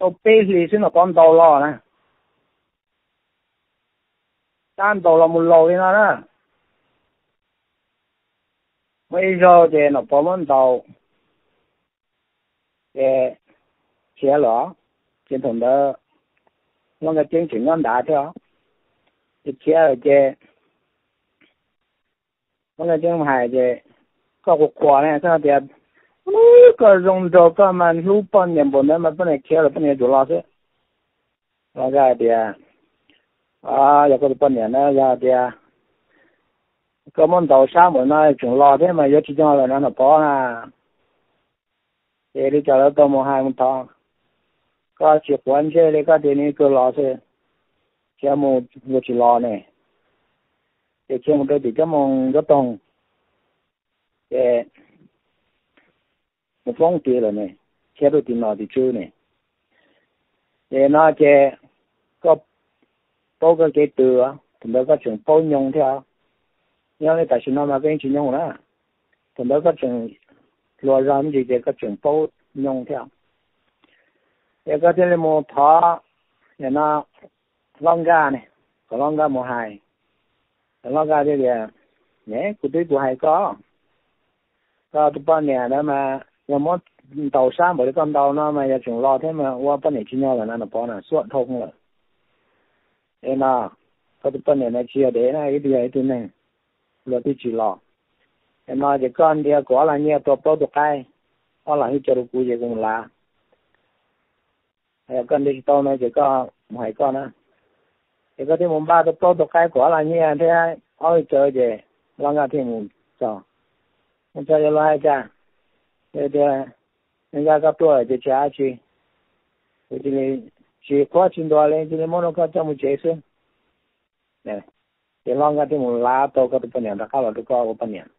tau peb hlis xwb Nom Pov ntaus los na. Tab ntaus los mus laus li no na. Muaj ib zaug ces Nom Pov muab ntaus, ces khiav lawm. Ces thaum ntawd Hlob Nkaj Ceeb tseem nyob nrad thiab, ces khiav lawm ces Hlob Nkaj Ceeb hais ces, koj qhuas qhuas ne, koj tias, koj zoo nraug koj mas hlub poj niam npaum ntawd mas poj niam khiav lawm poj niam yuav tsum los xwb. Hlob Nkaj tias, yog koj tus poj niam na, yog tias koj muab ntaus sab npaum no tseem los thiab mas yuav tsis yog lawm no Nom Pov na. Ces li cas lawv tau mus hais mus thov, koj tsis quav ntsej li, koj tias nws kawg los xwb, khiav mus yuav tsis los ne. Ces khiav mus rau tim cov moos nruab toog, ces mus poob tid lawm ne, khiav rau tim nom tim tswv ne. Ces no ces koj paub koj kev tw, thaum ntawd koj tseem paub nyoo thiab. Nyob li tam sim no mas koj yeej tsis nyoo na. Thaum ntawd koj tseem hluas zog me ntsis ces koj tseem paub nyoo thiab. Ces koj thiaj li mus thov, nim no Hlob Nkaj ne, kom Hlob Nkaj mus hais. Hlob Nkaj thiaj tias, ne kuv twb tus hais koj, koj tus poj niam ntawd mas yog muab ntaus sab npaum li koj ntaus no mas yog tseem los thiab mas ua poj niam tsis nyog lawm na Nom Pov na, xuaj dhau lawm. Es no, koj tus poj niam na tsis yog dev na, ib tug yog ib tug neeg, luag twb tsis los. Es no ces koj ntiav kuv ob lag nyiaj tau plaub tug qaib, ob lag hwj tsa rau kuv ces kuv mus lav. Koj ntiav tsis tau no ces koj mus hais koj na. Ces koj thiaj mus npaj tau plaub tug qaib kuv ob lag nyiaj thiab ob hwj tsa ces Hlob Nkaj thiaj mus txog. Mus txog ces luag hais cas, tias, Nkaj, koj tuaj ces tsis hais dab tsi, kuv cia li tsis qhuab tsis ntuas li, cia li muab rau koj coj mus tsev xwb. Ces Hlob Nkaj thiaj mus lav tau koj tus poj niam rov qab los rau koj ua poj niam.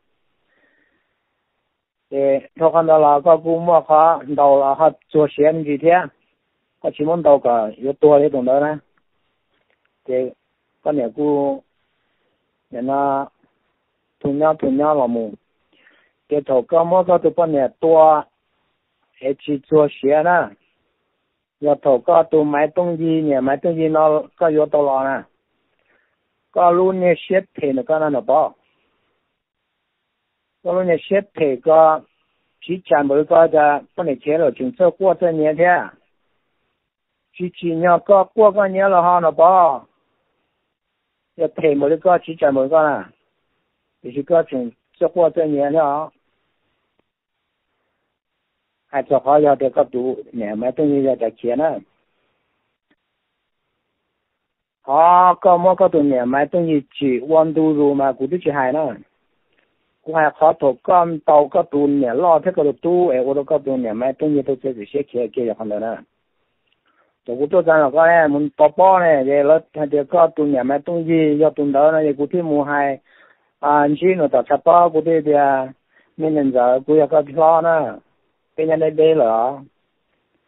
Ces dhau qhov ntawd los koj kuj muaj qhov ntaus los ho txuag siav me ntsis thiab, koj tsis muab ntaus kom yuav tuag li tus ntawd na. Ces koj niam kuj, nim no, thum nyob thum nyob los mus, ces thaum koj muab koj tus poj niam tua es tsis txuag siav na, yog thaum koj tus Maiv Tooj Yig, niam Maiv Tooj Yig no koj yuav tau los na, koj lub niag siab phem ntawm koj na Nom Pov, koj lub niag siab phem ko, tsis tshua npaum li koj cas poj niam khiav lawm tseem txawj quaj txawj nyiav thiab. Tsis tsim nyog koj quaj koj nyiav los ho Nom Pov, yog phem npaum li koj tsis tshua npaum li koj na, tiam sis koj tseem txawj quaj txawj nyiav thiab os. Hais txog qhov yog tias koj tus niam Maiv Tooj Yig yog cas khiav na, qhov koj muab koj tus niam Maiv Tooj Yig tsim ua ntu zus mas kuv twb tsis hais na. Kuv hais qhov thaum koj ntaus koj tus niam loj thiab koj tus tub es ua rau koj tus niam Maiv Tooj Yig tau txiav txim siab khiav kiag yog qhov ntawd na. Thaum kuv tuaj txog los koj mus pov pob ne, ces lawv hais tias koj tus niam Maiv Tooj Yig yog tus ntawd no, ces kuv thiaj mus hais ntsib nws tom tshav pob, kuv thiaj tias, me niam ntxawm, kuv yog koj hlob na, peb nyob deb deb lawm,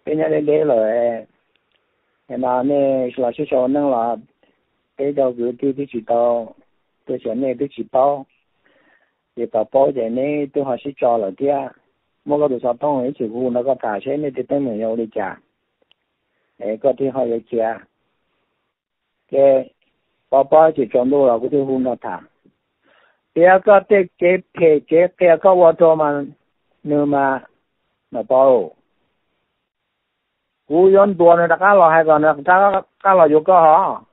peb nyob deb deb lawm, no nej los sib sau ua neej los peb cov kwv tij twb tsis tau tuaj xyuas nej twb tsis paub, ces tau paub ces neb twb ho sib tso lawm thiab. Muab koj tus xov tooj ib tsam kuv hu nrog koj tham seb nej tej teeb meem yog ua li cas, es koj thiaj ho yuav khiav. Ces pov pob ces tsaus ntuj los kuv thiaj hu nrog tham. Piav koj tej kev phem kev qias koj ua rau mas, nws mas, Nom Pov, kuv yuav ntuas nws rov qab los hais kom nws rov qab los yuav koj hos,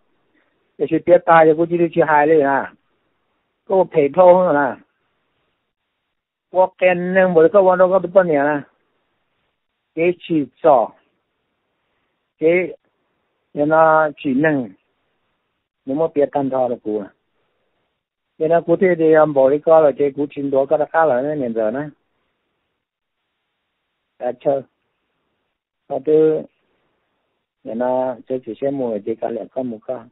tiam sis piav tas ces kuv cia li tsis hais li na. Koj ua phem dhau na, ua qias neeg npaum li koj ua rau koj tus poj niam na, kev tsim txom, kev, no, tsim neeg, nws muab piav tag nrho rau kuv. Ces no kuv thiaj tias yog npaum li koj lawm ces kuv tsis ntuas koj rov qab lawm niam ntxawm na. Chaw, koj twb, no, txiav txim siab mus ces kav liam koj mus koj.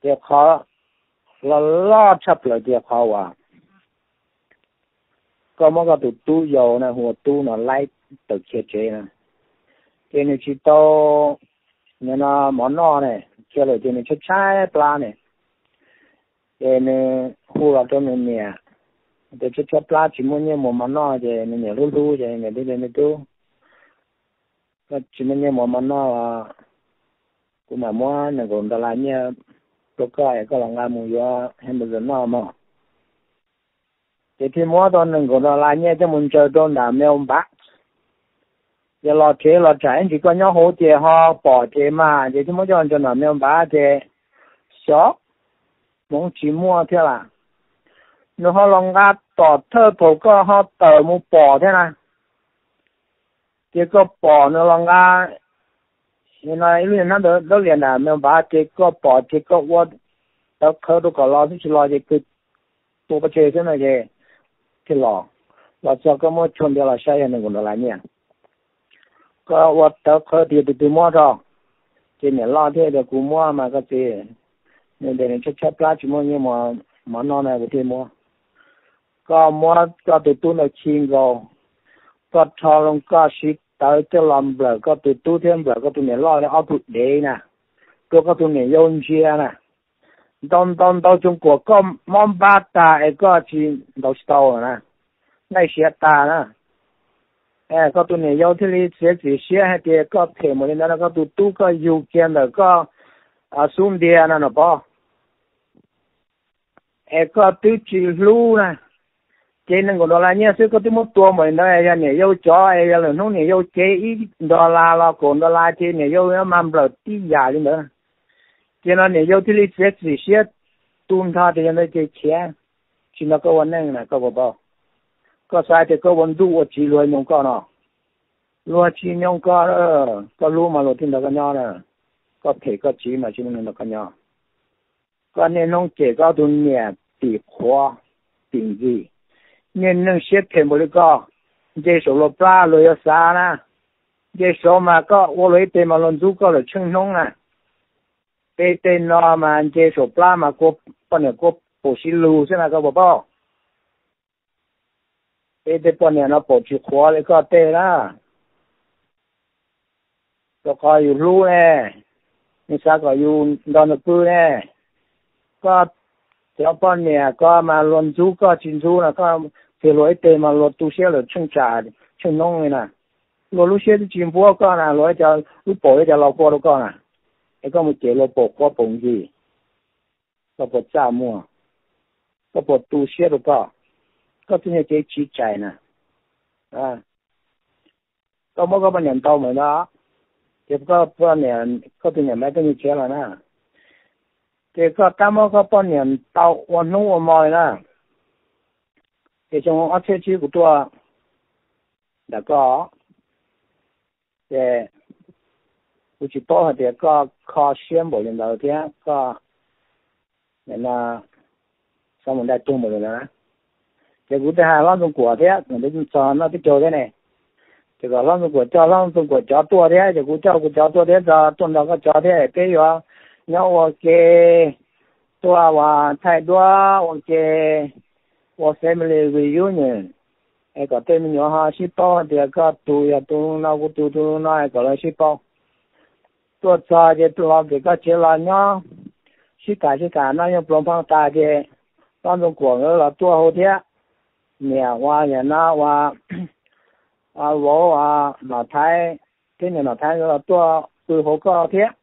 Ces qhov loj loj tshaj plaws tias qhov uas koj muab koj tus tub yau na, hu ua Tub no, laib tawm khiav tsev na, ces nws tsis tau, no, mov noj ne, khiav lawm ces nws tshaib tshaib plab ne, ces nws hu los rau nws niam, ces tshaib tshaib plab tsis muaj nyiaj mus mov noj ces nws niam hlub hlub ces nws niam thiaj tias, me tub, Koj tsis muaj nyiaj mus mov noj los kuv mam muab nees nkaum dollar nyiaj rau koj es koj los nqa mus yuav hamburger noj mog. Ces thiaj muab tau nees nkaum dollar nyiaj coj mus ntsaws rau ntawm Mel Npav. Ces los tsev los tsam ib ntsis koj nyob hauv ces ho pom ces mas ces thiaj muab coj ntsaws ntawm Mel Npav ces xyov, Hmoob tsis muaj thiab las. Nws ho los nqa tom thawj thaum koj ho tawm mus pom thiab na. Ces koj pom nws los nqa no ib lub hnab ntawd dawb lias nram Mel Npav ces koj pom ces koj ua tawv qhawv rau kom los xwb, tsis los ces kws tua pov tseg xwb no ces thiaj los. Los txog koj muab tshuaj ntiav los saib yog nees nkaum dollar nyiaj. Koj ua tawv qhawv tias tus twg muab rau, ces niam loj thiaj tias kuv muab mas koj txiv, nws ntes nws tshaib tshaib plab tsis muaj nyiaj mus mov noj na kuv thiaj muab. Koj muab koj tus tub ntawd khi nkaus, koj rho loo koj siv tawv coj los nplawm koj tus tub thiab nplawm koj tus niam loj ob tug dev na, rau koj tus niam yau ntsia na. Ntaus ntaus ntaus tsoos kuam koj mob npab tag es koj tsis ntaus tsis tau na, nqaij siav tag na. Koj tus niam yau thiaj li txiav txim siab hais tias koj phem npaum li ntawd no, koj tus tub koj yug kiag ntawm koj xub ntiag no no pob, es koj twb tsis hlub na. Ces nees nkaum dollar nyiaj xwb koj twb muab tua npaum li ntawd, yog niam yau cov es yog lwm hnub niam yau cev ib dollar los kaum dollar ces niam yau yuav mas nplawm tib yam li ntawd. Ces no niam yau thiaj li txiav txim siab tu nrho tias yog ntawd ces khiav, tsis nrog koj ua neej na koj puas paub? Koj xav tias koj ua ntuj ua tsiv luag nyoog koj no? Luag tsis nyoog koj, koj hlub mas luag thiaj nrog koj nyob na. Koj phem koj tsiv mas tsis muaj neeg nrog koj nyob. Koj niaj hnub cem koj tus niam tim qhuav tim ntxim. Niaj neeg siab phem npaum li koj, nce saum luag plab luag yuav xav na. Nce saud mas koj ua luag ib teg mas luag ntxub koj lawm tsheej hnub na. Peb tej no mas nce saum plab mas poj niam kua paum sib lug xwb na koj puas paub? Peb tej poj niam no paum tsis qhuav li koj tej na. Rau qhov yus hlub ne, yus xav kom yus nrog nws pw ne. Koj cov poj niam ko mas luag ntxub koj tsis ntxub no, koj txiav luag ib teg mas luag tu siab lawm tsheej tsam tsheej hnub li na. Luag lub siab twb tsis npuab koj na, luag cov lub paum cov los kua rau koj na, es koj mus cem luag paum qhuav paum ncig, koj puas txaj muag? Koj puas tu siab rau koj? Koj txoj nyuag kev tsiv txais na, koj muab koj poj niam ntaus mus no, ces koj, koj tus niam mas koj nyiag khiav los na, ces koj tab muab koj poj niam ntaus ua hnub ua hmo li na. Ces xyoo ob txhiab tsib kuv tuaj nram koj, ces kuv tsis paub hais tias koj kho siab npaum li ntawd thiab koj xav mus nraj tuag npaum li ntawd na. Ces kuv thiaj hais Hlob Ntxoov Kuam thiab, txog no twb caug thiab ne, ces kom Hlob Ntxoov Kuam coj Hlob Ntxoov Kuam cov tuaj thiab, ces kuv coj kuv cov tuaj thiab, tuaj nrog koj cov thiab, peb yuav nyob ua ke, tuaj ua thaij duab ua ke, ua family reunion, es kom tej me nyuam ho sib paub hais tias koj tus yog tus no, kuv tus tus no, es kom lawv sib paub. Tuaj txog ces los pem koj tsev los nyob sib tham sib tham noj nyob pluas phoo tas ces Hlob Ntxoov Kuam nkawd los tuaj hauv thiab. Niam ua, niam no ua, vauv Nom Thaiv thiab niam Nom Thaiv nkawd los tuaj pw hauv koj thiab.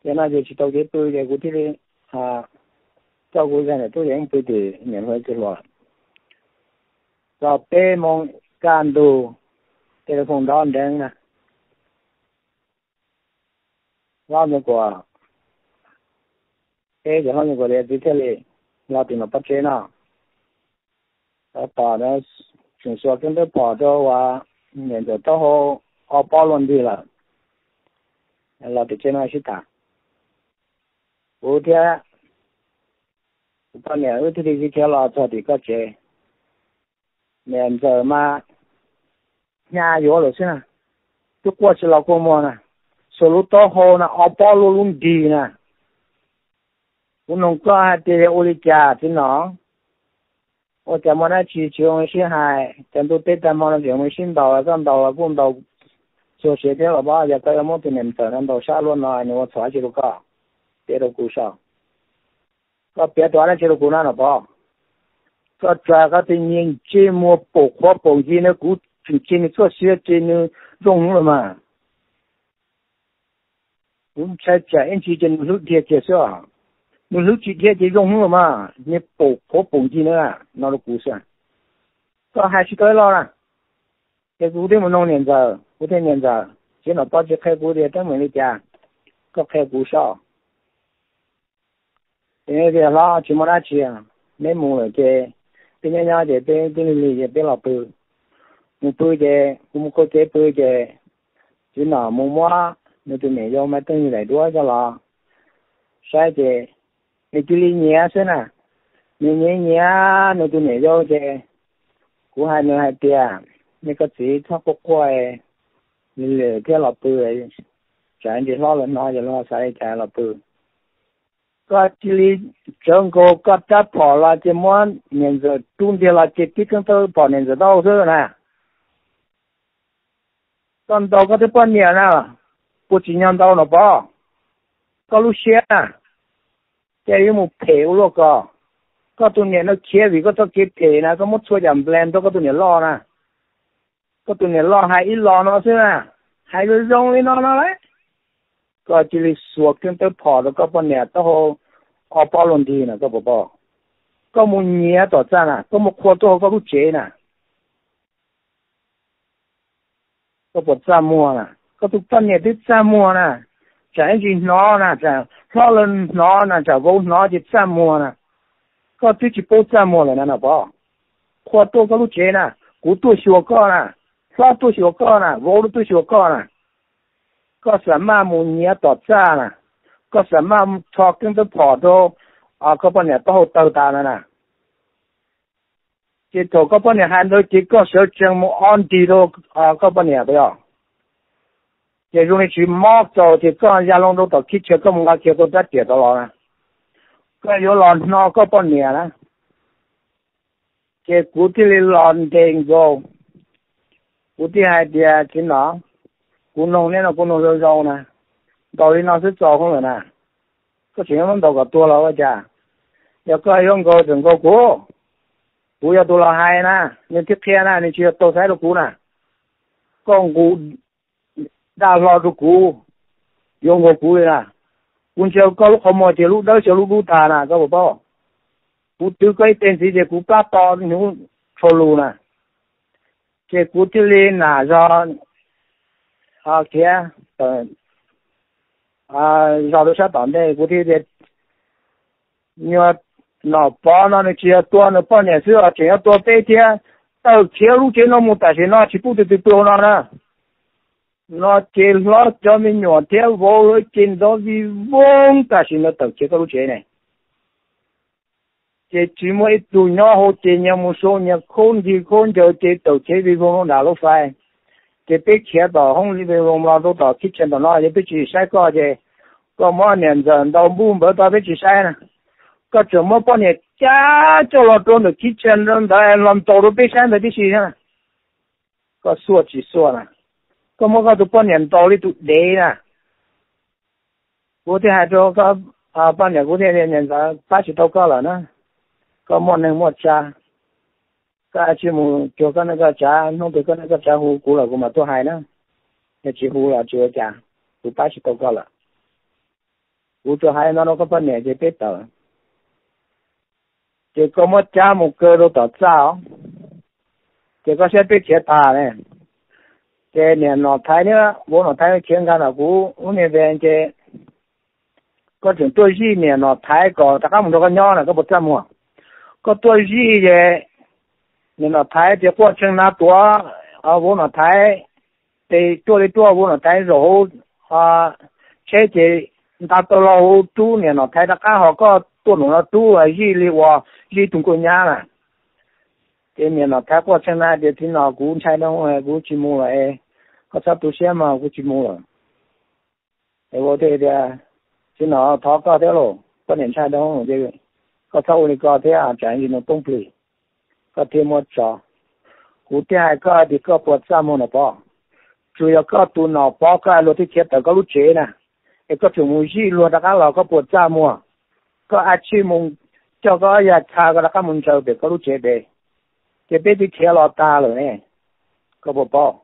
Ces no ces tsis tau kev pw ces kuv thiaj li coj kuv zaj niam tub ces pw tim niam hluas ib tug hluas txog peb moo kaj ntug, tej lub phooj nrov nreev na. Hlob Ntxoov Kuam, peb cov Hlob Ntxoov Kuam txiv thiaj li los tim no pab tsev no. Tau tom no tseem xuas keeb teb phom rau uas niam ntxawm taub hau ob pob luaj nrig lawm, los tim tsev no sib tham. Kuv thiab kuv poj niam wb thiaj li khiav los txog tim koj tsev. Niam ntxawm mas hnyav yuav lawm xwb na, twb quaj tsis los kua muag na, xuas lub taub hau na ob pob luaj lub nrig na. Kuv nug koj hais tias yog ua li cas txiv nom? Ua cas muaj dab tsi tsis zoo sib hais, cov ntuj teb tag hmo no tseem mus sib ntaus, koj ntaus los kuj ntaus txog siav thiab los pob, yog koj yuav muab tus niam ntxawm no ntaus sab luaj no nws ua txhaum dab tsi rau koj? Teb rau kuv saib, koj piav tau dab tsi rau kuv na Nom Pov? Koj tsa koj tej nyiaj ntsej muag paum qhuav paum ncig no kuv tseem cia nws txoj sia ces nws zoo lawm mas. Kuv ntshai tsam ib ntsis ces nws hlub dhia kiag xwb. Nws hlub tsis dhia ces zoo los mas, nws pom qhuav pom ncig na, no rau kuv xwb. Koj hais tsis tau ib lo na. Ces kuv thiaj mus noog niam ntxawm, kuv thiaj, niam ntxawm, txiv Nom Pob tsis qhia kuv tias teeb meem li cas, koj qhia kuv saib. Ces tias hlob, tsis muaj dab tsi, neb mus lawm ces peb nyob nyob ces peb twb lig lig ces peb los pw. Mus pw ces kuv mus qhua kev pw ces txiv Nom mus muab nws tus niam yau Maiv Teej daim duab coj los saib ces nws cia li nyiav xwb na. Nws nyiav nyiav nws tus niam yau ces kuv hais nws hais tias, nej koj txiv txhob quaj quaj li lawm thiab los pw, tsam ntsis hlob lawv hnov ces lawv xav li cas los pw. Koj cia li tsawv nkaus koj rab phom los ces muab niam ntxawm rub ntiag los ces tib keeb tawb phom niam ntxawm taub hau xwb na. Koj ntaus koj twb poj niam na, puas tsim nyog ntaus Nom Pob? Koj lub siab na, ces yuav mus phem ua luaj ko. Koj tus niam no khiav vim koj txoj kev phem na, koj muab txhua yam nplas nrog koj tus niam loj na. Koj tus niam loj hais ib los no xwb na, hais zoo zoo li no no lawm. Koj cia li xuas keeb tawb phom rau koj poj niam taub hau ob pob luaj nti na, koj puas paub? Koj mus nyiav tom txaj na, koj mus qhua tuaj hauv koj lub tsev na. Koj puas txaj muag na? Koj tus poj niam twb txaj muag na, tsam ib ntsis hnov na, tsam hlob lawv hnov na, tsam vauv hnov ces txaj muag na. Koj twb tsis paub txaj muag lawm na Nom Pob. Qhua tuaj koj lub tsev na, kuv tuaj xyuas koj na, hlob tuaj xyuas koj na, vauv tuaj xyuas koj na. Koj xam maj mus nyiav tom txaj na, koj xam maj tho keeb tawb phom rau koj poj niam taub hau tawg tas na na. Ces thaum koj poj niam hais ntawd ces koj sawv tsees mus ob nrig rau koj poj niam puas yog? Ces zoo li tsis mob txaus ces koj ya loo rau tom khib chaw koj mus nqa kiag koj rab riam rov los na. Koj yuav los hno koj poj niam na. Ces kuv thiaj li los nres nkaus, kuv thiaj hais tias, txiv Nom, kuv noog neb no kuv noog zoo zoo na, ntaus li no xwb txaus hwv lawm na, koj tseem yuav muab ntaus kom tuag los ua cas? Yog koj yuav nkaus txawm nkaus kuv, kuv yog tus los hais na, nws thiaj qhia na, nws tsis yog tau saib rau kuv na. Koj nqus daj hlo rau kuv, yuav nkaus kuv li na. Kuv ntsia koj lub qhov muag ces lub dawb xyaw lub dub tag na, koj puas paub? Kuv twv koj ib teg ntxiv ces kuv plab to nws tsho lus na. Ces kuv thiaj li nam zog khiav zog rau sab tom ntej, kuv thiaj tias, nyuag Nom Pov no nws tsis yog tua nws poj niam xwb os, tseem yuav tua peb thiab. Tawm khiav lub tsev no mus tam sim no tsis pub tus twg pw hauv no na. No ces hlob cov me nyuam thiab vauv lawv ces ntov vij voog tam sim no tawm khiav koj lub tsev ne. Ces tsis muaj ib tug nyob hauv ces nyias mus sau nyias khaub ncaws khaub ncaws ces tawm khiav vij voog nram lub fais. Ces peb khiav tom hoob li vij voog los rau tom kitchen tom no ces peb tsis saib koj ces koj muab niam ntxawm ntaus npuj npawv tau peb tsis saib na. Koj tseem muab poj niam cab coj los rau ntawm kitchen ntawd los ntaus rau peb saib ntawd tib si thiab na. Koj xuaj tsis xuaj na, koj muab koj tus poj niam ntaus li tus dev na. Kuv thiaj hais rau koj poj niam, kuv thiaj tias niam ntxawm, pab tsis tau koj lawm na. Koj muaj neeg muaj tsav, koj tsis mus cuag koj neej koj tsav, hnub twg koj neej koj tsav hu kuv lawm kuv mam tuaj hais na. Yog tsis hu los tsis ua cas, kuv pab tsis tau koj lawm. Kuv tsuas hais no rau koj poj niam ces peb tawm. Ces koj muab cab mus kaw rau tom txaj os. Ces koj saib peb khiav tas ne, ces niam Nom Thaiv thiab vauv Nom Thaiv khiav nkag ntawm kuv lub niag ven ces koj tseem tuaj zij niam Nom Thaiv kom rov qab mus nrog koj nyob na, koj puas txaj muag? Koj tuaj zij ces niam Nom Thaiv ces quaj tshee na tuav vauv Nom Thaiv, ces tuaj li tuaj vauv Nom Thaiv zaum hauv tsheb ces nqa tau lo hauv rub niam Nom Thaiv rov qab, ho koj tuaj num no rub zij li uas zij tus nkauj nyab na. Ces niam Nom Thaiv quaj tshee na tias, txiv Nom, kuv ntshai dab, kuv tsis mus lawm es, koj txhob tu siab mas, kuv tsis mus lawm. Es vauv thiaj tias, txiv Nom, thov koj thiab lauj, koj niam ntshai dab, koj txhob ua li ko thiab, tsam ntsis nws poob plig, koj thiaj muab tso. Kuv thiaj hais koj tias koj puas txaj muag Nom Pov? Tsuas yog koj tus Nom Pov koj luag thiaj khiav tawm koj lub tsev na, es koj tseem mus zij luag rov qab los, koj puas txaj muag? Koj a tsij mus coj koj ob yas chaw koj rov qab mus ntsaws pem koj lub tsev pem, ces peb twb khiav los tag lawm ne, koj puas paub?